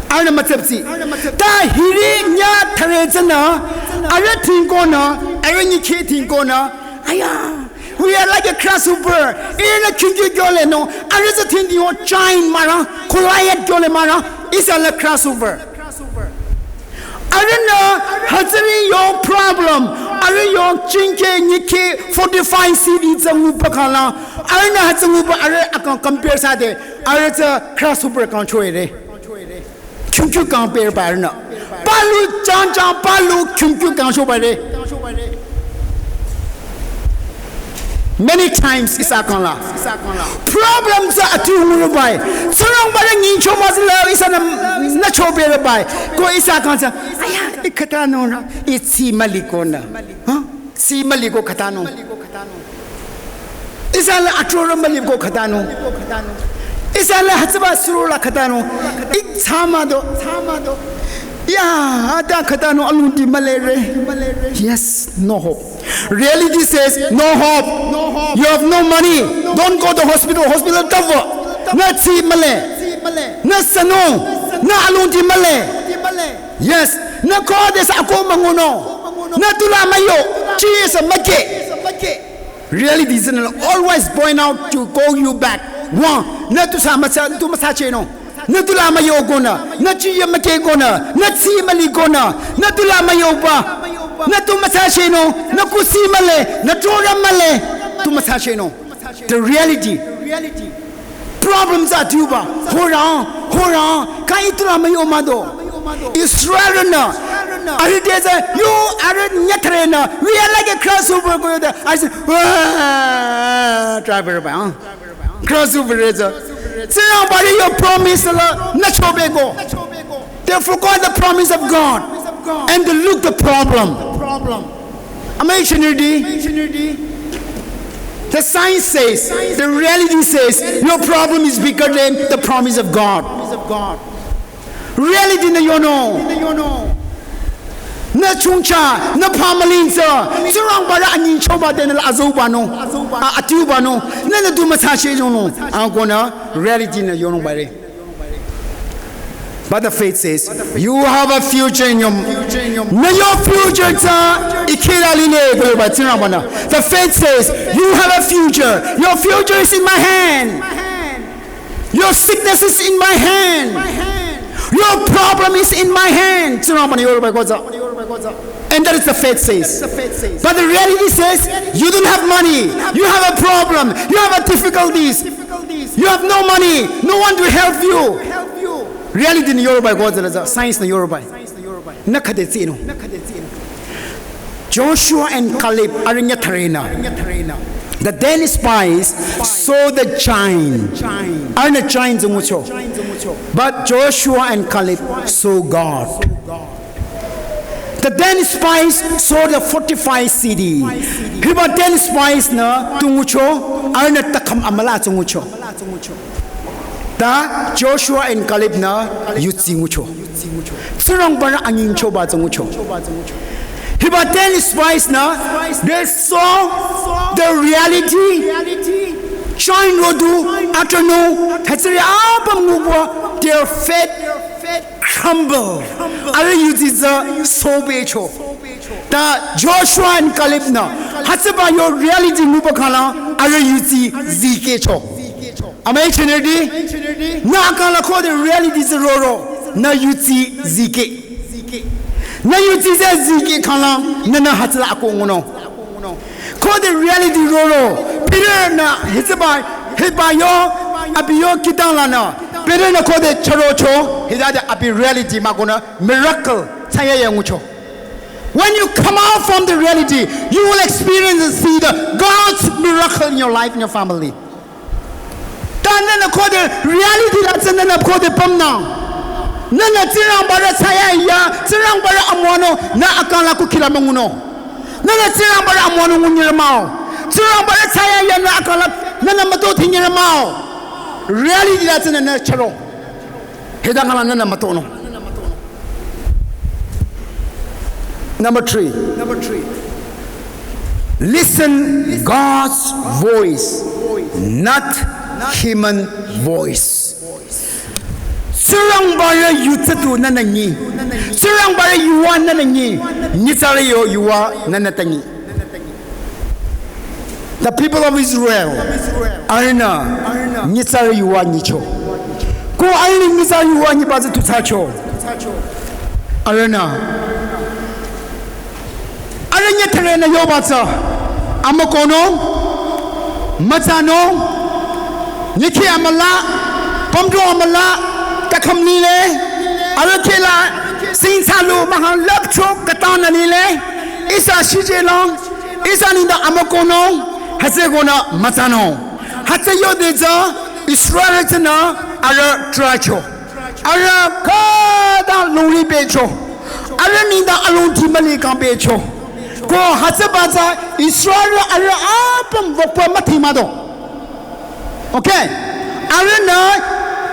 Arühnü mütsüpsi. Ta hiri nyitsarü tsünü, arüh dhingkonü, arüh nyikhe dhingkonü, aya, we are like a grasshopper. Ihrünü khingkyu kyolenung, arüh tsü dhingdhing-o giant mah-o, Goliath kyole mah-o, ihsa la grasshopper. Arühnü hütsüri yo problem, arüh yo jingkeh nyikeh fortified city tsü nguba khangla, arühnü hütsü nguba arüh akang compare thsade, arüh tsü grasshopper kang choire. Khingkyu kang perba arühnü. Palu changchang palu khingkyu kang chobare. Many times ihsa kangla problem tsü atu ngurubai. Tsingrangba la nyingcho müzila ihsanü nüchobere bai. Ko ihsa kang tsü, aya, ih khütanung ra, ih tsi mülikonü. Huh? Tsi müliko khütanung. Ihsa la atrorü müliko khütanung. Ihsa la hütsüba suro la khütanung. Ih thsa mah-o. Ya, ata khütanung alungdi mülire. Yes, no hope. Reality says, no hope. You have no money. Don't go to hospital. Hospital tava. Nü tsi müle. Nü sünung. Nü alungdi müle. Yes. Nü khodesü ako müngunung. Nü tula müyo. Jesus müke. Reality is gonna always point out to call you back. Why? Nü tu sa müsa, tu müsachehnung. Nü tula müyo konü, nü chiyü müke konü, nü tsi müli konü, nü tula müyoba, nü tu müsachehnung, nü kusi müle, nü chorü müle, tu müsachehnung. The reality. Problem tsü atuba, horang, horang, kang ih tula müyo mah-o. Israelnü, arüh te tsü, yo, arüh nyitsarünü, we are like a grasshopper ko de, I say, "Wah, driver ba, huh?" Grasshopper tsü. Tsingrangba yo promise la nüchobeko. They forgot the promise of God and they look the problem. Ama ichonirüti. The science says, the reality says, your problem is bigger than the promise of God. Reality nü yonung. Nü chongcha, nü family tsü, Tsingrangba la anyingchoba tenü la azobanung, a, atiubanung, nünü tu müsachehnung, a konü reality nü yonung bare. But the faith says, you have a future in your, nü yo future tsü, ih kihla lile, ko yoba Tsingrangba-nü. The faith says, you have a future. Your future is in my hand. Your sickness is in my hand. Your problem is in my hand. Tsingrangba-nü yoroba ko tsü. And that is the faith says. But the reality says, you don't have money. You have a problem. You have a difficulties. You have no money. No one to help you. Reality nü yoroba ko tsü la tsü. Science nü yoroba. Nü khüde tsinung. Joshua and Caleb arüh nyitsarünü. The ten spies saw the giant. Arühnü giant tsü ngucho. But Joshua and Caleb saw God. The ten spies saw the fortified city. Hiba ten spies nü tu ngucho, arühnü takham amüla tsü ngucho. Ta Joshua and Caleb nü yudsi ngucho. Tsingrangba la anyingchoba tsü ngucho. Hiba ten spies nü, they saw the reality. Shine rodu, atanu, hütsüri apüm nguba, their faith crumble. Arüh yudsi tsü sobecho. Ta Joshua and Caleb nü, hütsüba yo reality nguba khangla, arüh yudsi zikehcho. Ama ichonirüti, nü kangla khode reality tsü roro, nü yudsi zikeh. Nü yudsi tsü zikeh khangla, nünü hütsüla ako ngunung. Khode reality roro, Peter nü hütsüba, hiba yo, abi yo kihtang lanü. Peter nü khode chürocho, hütsüde abi reality mah konü miracle thsayahiya ngucho. When you come out from the reality, you will experience and see the God's miracle in your life, in your family. Ta nünü khode reality la tsü nünü khode pümnang. Nühnü Tsingrangbarü thsayahiya, Tsingrangbarü amüwanung, nü akangla kukhila müngunung. Nühnü Tsingrangbarü amüwanung ngunyirü mah-o. Tsingrangbarü thsayahiya nü akangla, nühnü müto thinyirü mah-o. Reality la tsünü nü chüro. Hita kangla nühnü mütonung. Number three. Listen God's voice, not human voice. Tsingrangbarü yu tsütu nühnü nyi. Tsingrangbarü yuva nühnü nyi. Nyitsarü yo yuva nühnü ta nyi. The people of Israel, arühnü nyitsarü yuva nyicho. Ko arühnü nyitsarü yuva nyiba tsü tu thsacho. Arühnü, arüh nyitsarünü yoba tsü, amükohnung, mütsanung, nyikhi amüla, pümdrong amüla, takham lile, arüh khehla, singtsalu mahang lüpcho khütanü lile, ihsa shijelang, ihsa nengdang amükohnung, hütsükonü mütsanung. Hütsü yode tsü, Israel tsünü, arüh trahcho. Arüh khüta lungri pehcho. Arüh nengdang alongdi müli kang pehcho. Ko hütsüba tsü Israel arüh apüm vokpa müthing mah do. Okay. Arühnü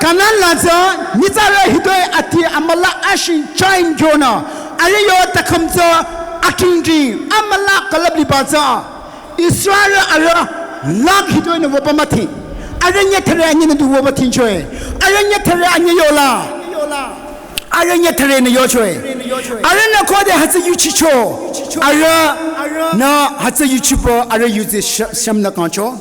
Kanan la tsü nyitsarü hitoi ati amüla ashin chain kyonü. Arüh yo takham tsü atingdi amüla külüp liba tsü. Israel arüh lak hitoi nü wüba müthing. Arüh nyitsarü anyinü du wüba thingchoe. Arüh nyitsarü anyi yola. Arüh nyitsarünü yochoe. Arühnü khode hütsü yuchicho. Arühnü hütsü yuchiba arüh yuzi sh-, shümnü kangcho.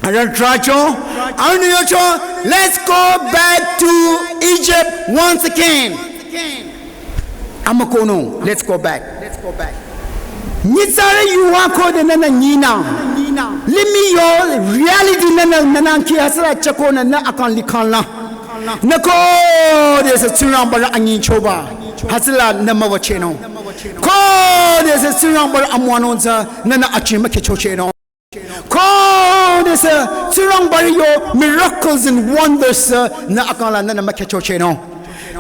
Arüh trahcho. Arühnü yocho. Let's go back to Egypt once again. Amükohnung, let's go back. Nyitsarü yuva khode nühnü nyinang. Limih yo reality nühnü, nühnü ki hütsüla chako nü, nü akang likhang la. Nü khodesü Tsingrangbarü anyingchoba. Hütsüla nü müwüchehnung. Khodesü Tsingrangbarü amüwanung tsü nühnü achi mükhehchochehnung. Khodesü Tsingrangbarü yo miracles and wonders, uh, nü akang la nühnü mükhehchochehnung.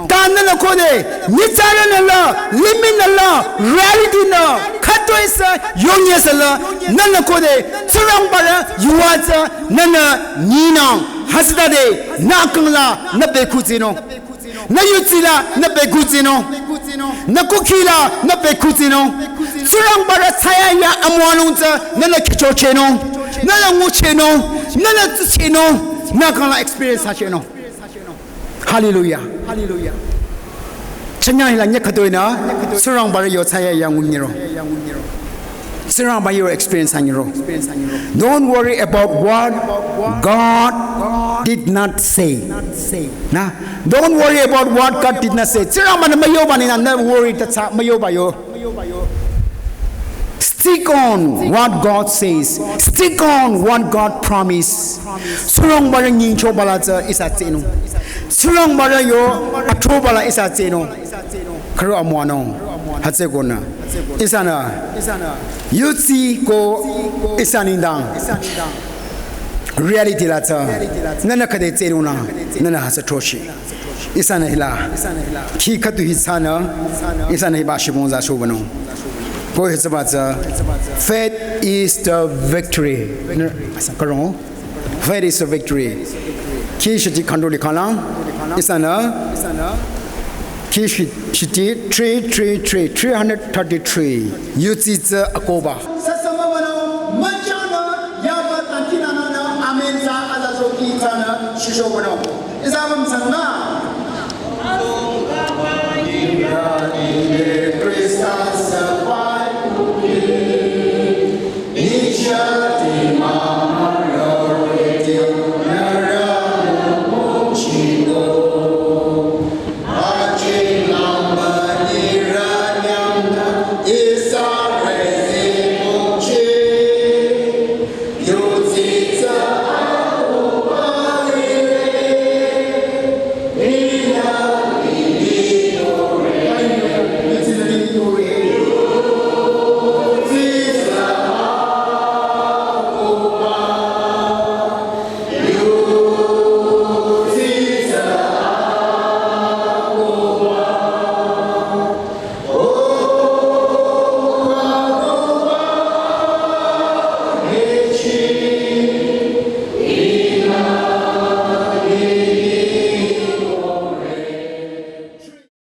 Ta nühnü khode nyitsarünü la, limihnü la, reality nü, khütoisü, yonyesü la, nühnü khode Tsingrangbarü yuva tsü nühnü nyinang. Hütsütade nü akang la nü bekhuzinung. Nü yutsi la nü bekhuzinung. Nü kukhi la nü bekhuzinung. Tsingrangbarü thsayahiya amüwanung tsü nühnü khehchochehnung. Nühnü nguchehnung. Nühnü tsuchehnung. Nü akang la experience thsachehnung. Hallelujah. Chanya hila nyüh khütoinü Tsingrangbarü yo thsayahiya ngunyiro. Tsingrangbarü yo experience anyiro. Don't worry about what God did not say. Na, don't worry about what God did not say. Tsingrangbarü nü müyoba nü nü worry ta thsa müyoba yo. Stick on what God says. Stick on what God promised. Tsingrangbarü nyingchoba la tsü ihsa tsehnung. Tsingrangbarü yo athroba la ihsa tsehnung. Khürü amüwanung. Hütsükonü. Ihsanü. Yutsi ko ihsa nengdang. Reality la tsü. Nühnü khode tsehnung nü. Nühnü hütsü throshi. Ihsanü hila. Khi khüdu hi thsanü. Ihsanü hiba shibong za shobünung. Ko hütsüba tsü. Faith is the victory. Nü, asa karong. Faith is the victory. Khi shiti khandoli khalang. Ihsanü. Khi shi-, shiti three three three, three hundred thirty-three. Yutsi tsü akohba. Sasama mano, machana, yaba tankinana, amen sa, azazoki tana, shisho mano. Isabam sanga.